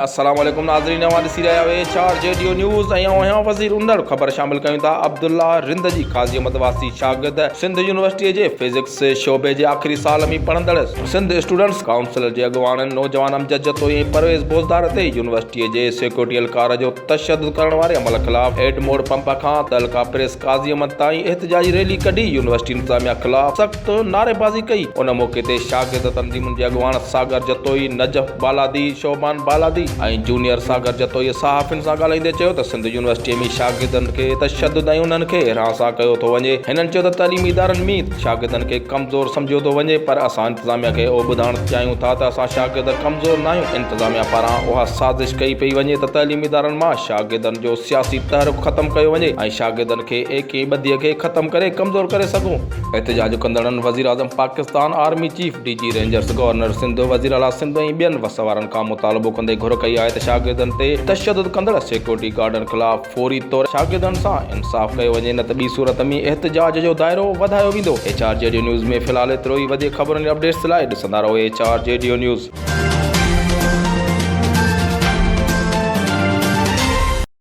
السلام عليڪم ناظرين اوهان ڏسي رهيا آهيو H R G D news ۽ آئون آهيان وزير انڙ خبر شامل ڪيون ٿا عبدالله رند جي قاضي احمد واسي شاگرد سنڌ يونيورسٽي جي فزڪس شعبي جي آخري سال ۾ پڙهندڙ سنڌ اسٽوڊنٽس ڪائونسل جي اڳواڻن نوجوان امجد جتوئي ۽ پرويز بوزدار تي يونيورسٽي جي سيڪيورٽي اهلڪار جو تشدد ڪرڻ واري عمل خلاف ايڊموڙ پمپ کان تعلقه پريس قاضي احمد تائين احتجاجي ريلي ڪڍي يونيورسٽي انتظاميا خلاف سخت نعريبازي ڪئي ان موقعي تي شاگرد تنظيمن جي اڳواڻ ساگر جتوئي، نجف بالادي، شعبان بالادي ۽ جونيئر ساگر جتوئي صحافين سان ڳالهائيندي چيو ته سنڌ يونيورسٽي ۾ شاگردن کي تشدد ۽ انهن کي هراسان ڪيو ٿو وڃي هنن چيو ته تعليمي ادارن ۾ شاگردن کي ڪمزور سمجهيو ٿو وڃي پر اسان انتظاميا کي اهو ٻڌائڻ چاهيون ٿا ته اسان شاگرد ڪمزور ناهيون انتظاميا پاران اها سازش ڪئي پئي وڃي ته تعليمي ادارن مان شاگردن جو سياسي تحرڪ ختم ڪيو وڃي ۽ شاگردن کي ايڪي ٻڌي کي ختم ڪري ڪمزور ڪري سگهون. احتجاج ڪندڙن وزيراعظم Pakistan, army chief, D G rangers, governor Sindh, وزيراعليٰ سنڌ ۽ ٻين وس وارن کان مطالبو ڪندي گهر ڪئي آهي ته شاگردن تي تشدد ڪندڙ سيڪيورٽي گارڊن خلاف فوري طور شاگردن سان انصاف ڪيو وڃي نه ته ٻي صورت ۾ احتجاج جو دائرو وڌايو ويندو. H R G D news ۾ في الحال ايترو ئي وڌيڪ خبرن ۽ اپڊيٽس لاء ڏسندا رهو H R G D news.